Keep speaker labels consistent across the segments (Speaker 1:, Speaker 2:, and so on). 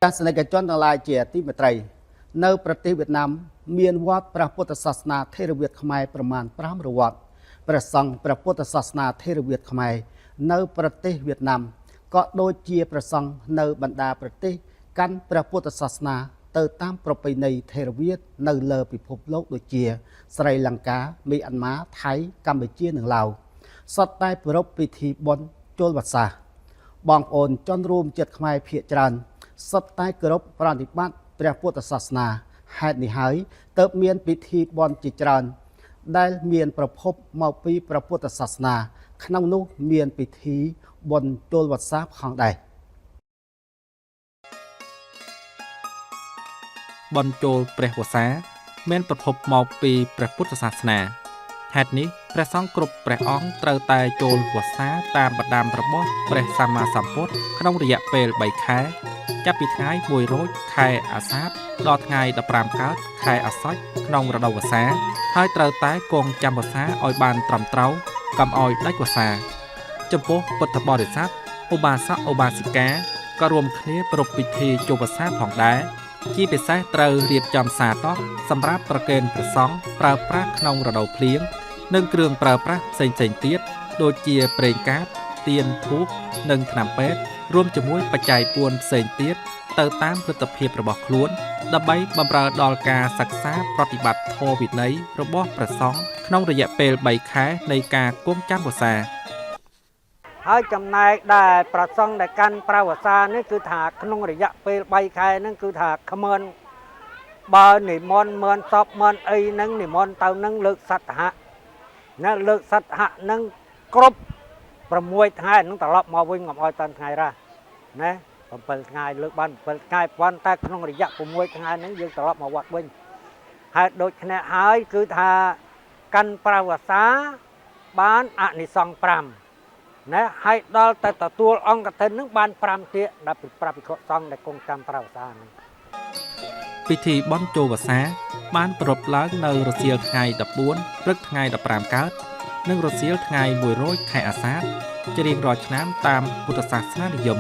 Speaker 1: ទស្សនិកជនទាំងឡាយជាទីមេត្រី នៅប្រទេសវៀតណាមមានវត្តព្រះពុទ្ធសាសនាថេរវាទខ្មែរប្រមាណ500វត្តព្រះសង្ឃព្រះពុទ្ធសាសនាថេរវាទខ្មែរនៅប្រទេសវៀតណាមក៏ដូចជាព្រះសង្ឃនៅបណ្ដាប្រទេសកាន់ព្រះពុទ្ធសាសនាទៅតាមប្រពៃណីថេរវាទនៅលើពិភពលោកដូចជា ស្រីលង្កាមីអាន់ម៉ាថៃកម្ពុជានិងឡាវសុទ្ធតែប្រារព្ធពិធីបុណ្យចូលវស្សា បងប្អូនជនរួមជាតិខ្មែរភាគច្រើនសុទ្ធតែគោរពប្រតិបត្តិព្រះពុទ្ធសាសនាហេតុនេះហើយទើបមានពិធីបុណ្យជាច្រើន ដែលមានប្រភពមកពីព្រះពុទ្ធសាសនា ក្នុងនោះមានពិធីបុណ្យចូលវស្សាផងដែរ
Speaker 2: បុណ្យចូលព្រះវស្សាមានប្រភពមកពីព្រះពុទ្ធសាសនាហេតុនេះព្រះសង្ឃគ្រប់ព្រះអង្គត្រូវតែចូលវស្សាតាមបណ្ដាំរបស់ព្រះសម្មាសម្ពុទ្ធក្នុងរយៈពេល3ខែចាប់ពីថ្ងៃ1រោចខែអាសាឍដល់ថ្ងៃ15កើតខែអាសត់ក្នុងរដូវវស្សាហើយត្រូវតែគង់ចាំវស្សាឲ្យបានត្រឹមត្រូវកុំឲ្យដាច់វស្សាចំពោះពុទ្ធបរិស័ទឧបាសកឧបាសិកាក៏រួមគ្នាប្រារព្ធពិធីចូលវស្សាផងដែរជាពិសេសត្រូវរៀបចំសាតោះសម្រាប់ប្រគេនព្រះសង្ឃប្រើប្រាស់ក្នុងរដូវភ្លៀងនិងគ្រឿងប្រើប្រាស់ផ្សេងៗទៀតដូចជាប្រេងកាតទៀនធូបនិងថ្នាំពេទ្យរួមជាមួយបច្ច័យ4ផ្សេងទៀតទៅតាមលទ្ធភាពរបស់ខ្លួនដើម្បីបម្រើដល់ការសិក្សាប្រតិបត្តិធម៌វិន័យរបស់ព្រះសង្ឃក្នុងរយៈពេល3ខែនៃការគង់ចាំវស្សា
Speaker 3: ហើយចំណែកដែលប្រសង់ដែលកាន់ប្រាវសានេះគឺថាក្នុងរយៈពេល3ខែហ្នឹងគឺថាគ្មានបើនិមន្តមន្តសពមន្តអីហ្នឹងនិមន្តទៅហ្នឹងលើកសត្វហៈណាលើកសត្វហៈហ្នឹងគ្រប់6ថ្ងៃហ្នឹងត្រឡប់មកវិញកុំឲ្យតាន់ថ្ងៃរះណា7ថ្ងៃលើកបាន7ថ្ងៃប៉ុន្តែក្នុងរយៈ6ថ្ងៃហ្នឹងយើងត្រឡប់មកវត្តវិញហើយដូចគ្នាហើយគឺថាកាន់ប្រាវសាបានអនិសង្ស5ណាហើយដល់តែទទួលអង្គកឋិននឹងបាន5ទៀតដល់ប្រាប់ភិក្ខុសង្ឃដែលគង់ចាំប្រាវសាហ្នឹង
Speaker 2: ពិធីបុណ្យចូលវស្សាបានប្រារព្ធឡើងនៅរសៀលថ្ងៃ14ព្រឹកថ្ងៃ15កើតនិងរសៀលថ្ងៃ1រោចខែអាសាឍជារៀងរាល់ឆ្នាំតាមពុទ្ធសាសនានិយម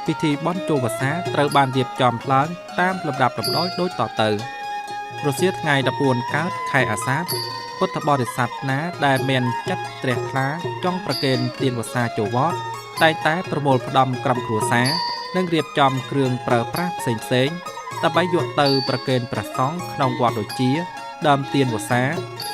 Speaker 2: ពិធីបុណ្យចូលវស្សាត្រូវបានរៀបចំឡើងតាមលំដាប់លំដោយដូចតទៅរសៀលថ្ងៃ14កើតខែអាសាឍពុទ្ធបរិស័ទណាដែលមានចិត្តជ្រះថ្លាចង់ប្រគេនទានវស្សាចូលវត្តតែងតែប្រមូលផ្ដុំក្រុមគ្រួសារនិងរៀបចំគ្រឿងប្រើប្រាស់ផ្សេងៗដើម្បីយកទៅប្រគេនព្រះសង្ឃក្នុងវត្តដូចជាដើមទៀនវស្សា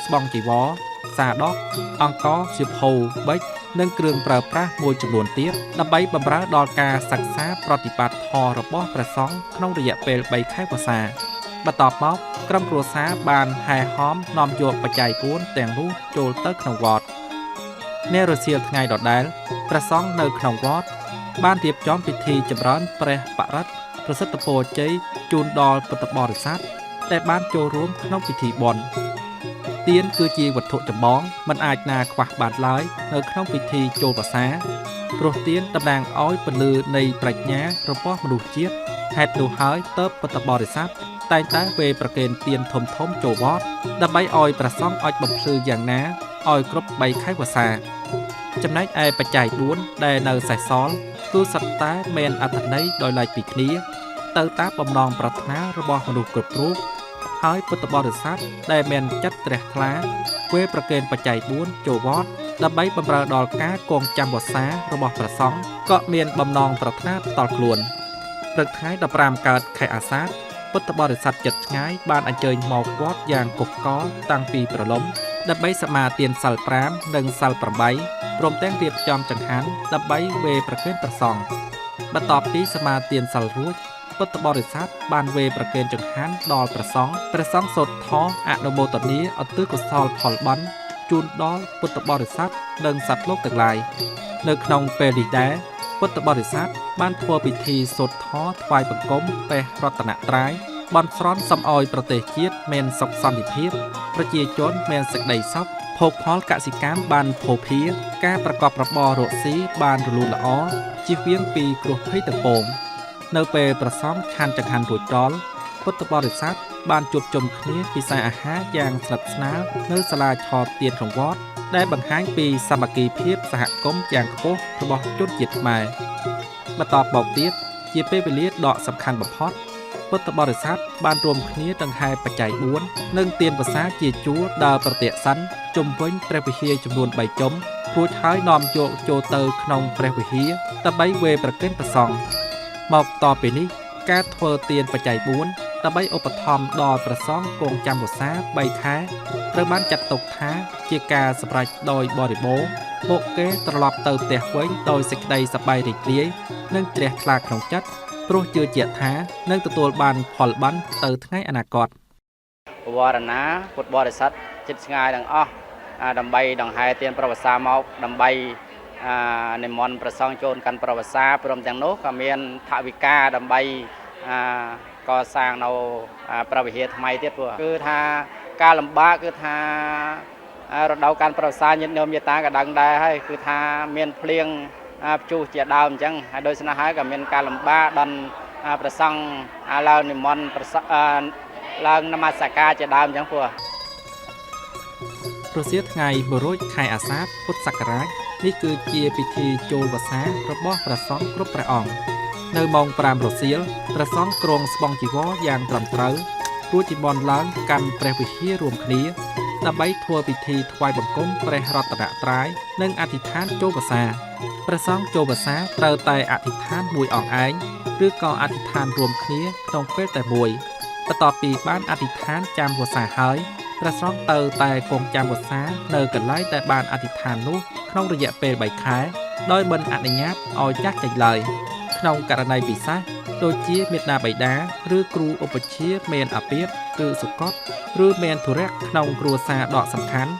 Speaker 2: ស្បង់ជីវរសាដកអង្ករសៀវភៅប៊ិចនិងគ្រឿងប្រើប្រាស់មួយចំនួនទៀតដើម្បីបម្រើដល់ការសិក្សាប្រតិបត្តិធម៌របស់ព្រះសង្ឃក្នុងរយៈពេល3ខែវស្សាបន្ទាប់មកក្រុមគ្រួសារបានហែហោមនាំយកបច្ច័យ4ទាំងនោះចូលទៅក្នុងវត្តនៅរសៀលថ្ងៃដដែលព្រះសង្ឃនៅក្នុងវត្តបានរៀបចំពិធីចម្រើនព្រះបរិត្តប្រសិទ្ធពរជ័យជូនដល់ពុទ្ធបរិស័ទដែលបានចូលរួមក្នុងពិធីបុណ្យទៀនគឺជាវត្ថុចម្បងមិនអាចណាខ្វះបានឡើយនៅក្នុងពិធីចូលវស្សាព្រោះទៀនតំណាងឲ្យពន្លឺនៃប្រាជ្ញារបស់មនុស្សជាតិហេតុនោះហើយទើបពុទ្ធបរិស័ទតែងតែវេប្រគេនទៀនធំៗចូលវត្តដើម្បីឲ្យព្រះសង្ឃអាចបំភ្លឺយ៉ាងណាឲ្យគ្រប់3ខែវស្សាចំណែកឯបច្ច័យ4ដែលនៅសេសសល់គឺសុទ្ធតែមានអត្ថន័យដោយឡែកពីគ្នាទៅតាមបំណងប្រាថ្នារបស់មនុស្សគ្រប់រូបហើយពុទ្ធបរិស័ទដែលមានចិត្តជ្រះថ្លាវេប្រគេនបច្ច័យ4ចូលវត្តដើម្បីបម្រើដល់ការគង់ចាំវស្សារបស់ព្រះសង្ឃក៏មានបំណងប្រាថ្នាផ្ទាល់ខ្លួនព្រឹកថ្ងៃ15កើតខែអាសាឍពុទ្ធបរិស័ទចិត្តឆ្ងាយបានអញ្ជើញមកវត្តយ៉ាងកុះករតាំងពីព្រលឹមដើម្បីសមាទានសិល5និងសិល8ព្រមទាំងរៀបចំចង្ហាន់ដើម្បីវេប្រគេនព្រះសង្ឃបន្ទាប់ពីសមាទានសិលរួចពុទ្ធបរិស័ទបានវេប្រគេនចង្ហាន់ដល់ព្រះសង្ឃព្រះសង្ឃសូត្រធម៌អនុមោទនាឧទ្ទិសកុសលផលបុណ្យជូនដល់ពុទ្ធបរិស័ទនិងសត្វលោកទាំងឡាយនៅក្នុងពេលនេះដែរពុទ្ធបរិស័ទបានធ្វើពិធីសូត្រធម៌ថ្វាយបង្គំព្រះរតនត្រ័យបន់ស្រន់សូមឲ្យប្រទេសជាតិមានសុខសន្តិភាពប្រជាជនមានសេចក្តីសុខភោគផលកសិកម្មបានភោភាការប្រកបរបររកស៊ីបានរលូនល្អជៀសវាងពីគ្រោះភ័យទាំងពួងនៅពេលព្រះសង្ឃឆាន់ចង្ហាន់រួចដល់ពុទ្ធបរិស័ទបានជួបជុំគ្នាពិសាអាហារយ៉ាងស្និទ្ធស្នាលនៅសាលាឆទានក្នុងវត្តដែលបង្ហាញពីសាមគ្គីភាពសហគមន៍យ៉ាងខ្ពស់របស់ជនជាតិខ្មែរបន្តមកទៀត ជាពេលវេលាដ៏សំខាន់បំផុតពុទ្ធបរិស័ទបានរួមគ្នាដង្ហែបច្ច័យ4និងទានវស្សាជាជួរដើរប្រតិសិនជុំវិញព្រះវិហារចំនួន3ជុំរួចហើយនាំយកចូលទៅក្នុងព្រះវិហារដើម្បីវេប្រគេនព្រះសង្ឃមកតពីនេះការធ្វើទានបច្ច័យ4ដើម្បីឧបត្ថម្ភដល់ព្រះសង្ឃគង់ចាំវស្សា3ខែត្រូវបានចាត់ទុកថាជាការសម្រេចដោយបរិបូរណ៍ពួកគេត្រឡប់ទៅផ្ទះវិញដោយសេចក្តីសប្បាយរីករាយនិងជ្រះថ្លាក្នុងចិត្តព្រោះជឿជាក់ថានឹងទទួលបានផលបុណ្យទៅថ្ងៃអនាគត
Speaker 4: វរណាពុទ្ធបរិស័ទចិត្តឆ្ងាយទាំងអស់ដើម្បីដង្ហែទានប្រវសាមកដើម្បីនិមន្តព្រះសង្ឃចូលកាន់ប្រវសាព្រមទាំងនោះក៏មានថវិកាដើម្បីកសាងនៅព្រះវិហារថ្មីទៀតព្រោះគឺថាការលំបាកគឺថារដូវកាន់ប្រវសាញាតិញោមយាតាក៏ដឹងដែរហើយគឺថាមានភ្លៀងព្យុះជាដើមអញ្ចឹងហើយដូច្នេះហើយក៏មានការលំបាកដល់ព្រះសង្ឃឡើងនិមន្តព្រះឡើងនមស្ការជាដើមអញ្ចឹងព្រោះ
Speaker 2: រសៀលថ្ងៃ1រោចខែអាសាឍពុទ្ធសករាជនេះគឺជាពិធីចូលវស្សារបស់ព្រះសង្ឃគ្រប់ព្រះអង្គនៅម៉ោង5រសៀលព្រះសង្ឃគ្រងស្បង់ចីវរយ៉ាងត្រឹមត្រូវរួចនិមន្តឡើងកាន់ព្រះវិហាររួមគ្នាដើម្បីធ្វើពិធីថ្វាយបង្គំព្រះរតនត្រ័យនិងអធិដ្ឋានចូលវស្សាព្រះសង្ឃចូលវស្សាត្រូវតែអធិដ្ឋានមួយអង្គឯងឬក៏អធិដ្ឋានរួមគ្នាក្នុងពេលតែមួយបន្ទាប់ពីបានអធិដ្ឋានចាំវស្សាហើយព្រះសង្ឃទៅតែគង់ចាំវស្សានៅកន្លែងដែលបានអធិដ្ឋាននោះក្នុងរយៈពេល3ខែដោយមិនអនុញ្ញាតឲ្យចាស់ចេញឡើយក្នុងករណីពិសេសដូចជាមេត្តាបិតាឬគ្រូឧបជ្ឈាយ៍មានអាពាធឬសុគតឬមានធុរៈក្នុងគ្រួសារដ៏សំខាន់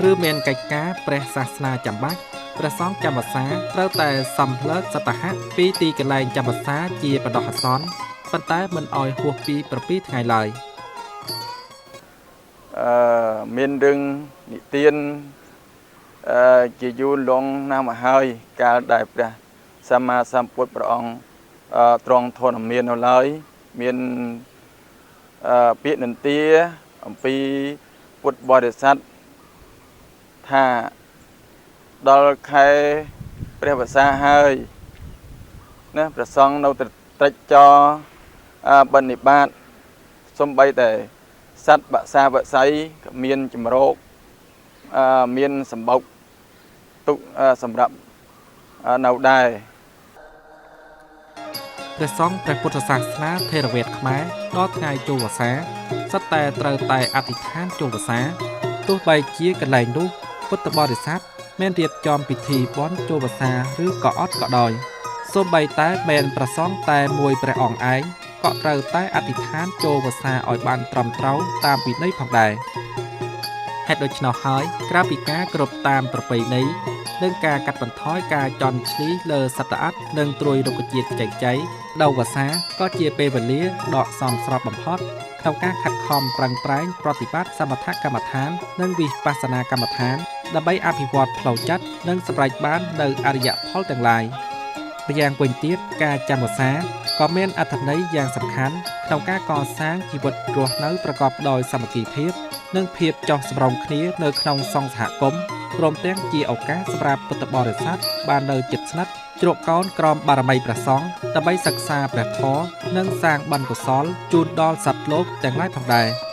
Speaker 2: ឬមានកិច្ចការព្រះសាសនាចាំបាច់ព្រះសង្ឃចាំវស្សាត្រូវតែសំលើកសតហៈពីទីកន្លែងចាំវស្សាជាបណ្ដោះអាសន្នប៉ុន្តែមិនឲ្យហួសពី7ថ្ងៃឡើយ
Speaker 5: មានរឿងនិទានជាយូរលង់ណាស់មកហើយកាលដែលព្រះសម្មាសម្ពុទ្ធព្រះអង្គទ្រង់ធនមាននៅឡើយមានពាក្យនិន្ទាអំពីពុទ្ធបរិស័ទថាដល់ខែព្រះវស្សាហើយណាព្រះសង្ឃនៅត្រេចចរបិណ្ឌបាតសំបីតែសត្វបក្សាបក្សីក៏មានចម្រោកមានសម្បុកទុកសម្រាប់នៅដែរ
Speaker 2: ព្រះសង្ឃព្រះពុទ្ធសាសនាថេរវាទខ្មែរដល់ថ្ងៃចូលវស្សាសុទ្ធតែត្រូវតែអធិដ្ឋានចូលវស្សាទោះបីជាកន្លែងនោះពុទ្ធបរិស័ទមានរៀបចំពិធីបុណ្យចូលវស្សាឬក៏អត់ក៏ដោយសូម្បីតែមានព្រះសង្ឃតែមួយព្រះអង្គឯងក៏ត្រូវតែអធិដ្ឋានចូលវស្សាឲ្យបានត្រឹមត្រូវតាមពិន័យផងដែរហេតុដូច្នោះហើយក្រៅពីការគោរពតាមប្រពៃណីនិងការកាត់បន្ថយការចន់ឈ្លីលើសត្វល្អិតនិងត្រួយរុក្ខជាតិខ្ចីៗដូវវស្សាក៏ជាពេលវេលាដ៏សមស្របបំផុតក្នុងការខិតខំប្រឹងប្រែងប្រតិបត្តិសមថកម្មដ្ឋាននិងវិបស្សនាកម្មដ្ឋានដើម្បីអភិវឌ្ឍផ្លូវចិត្តនិងសម្រេចបាននូវអរិយផលទាំងឡាយម្យ៉ាងវិញទៀតការចាំវស្សាក៏មានអត្ថន័យយ៉ាងសំខាន់ក្នុងការកសាងជីវិតរស់នៅប្រកបដោយសាមគ្គីភាពនិងភាពចុះសម្រុងគ្នានៅក្នុងសង្ឃសហគមន៍ព្រមទាំងជាឱកាសសម្រាប់ពុទ្ធបរិស័ទបាននៅជិតស្និទ្ធជ្រកកោនក្រោមបារមីព្រះសង្ឃដើម្បីសិក្សាព្រះធម៌និងសាងបុណ្យកុសលជូនដល់សត្វលោកទាំងឡាយផងដែរ។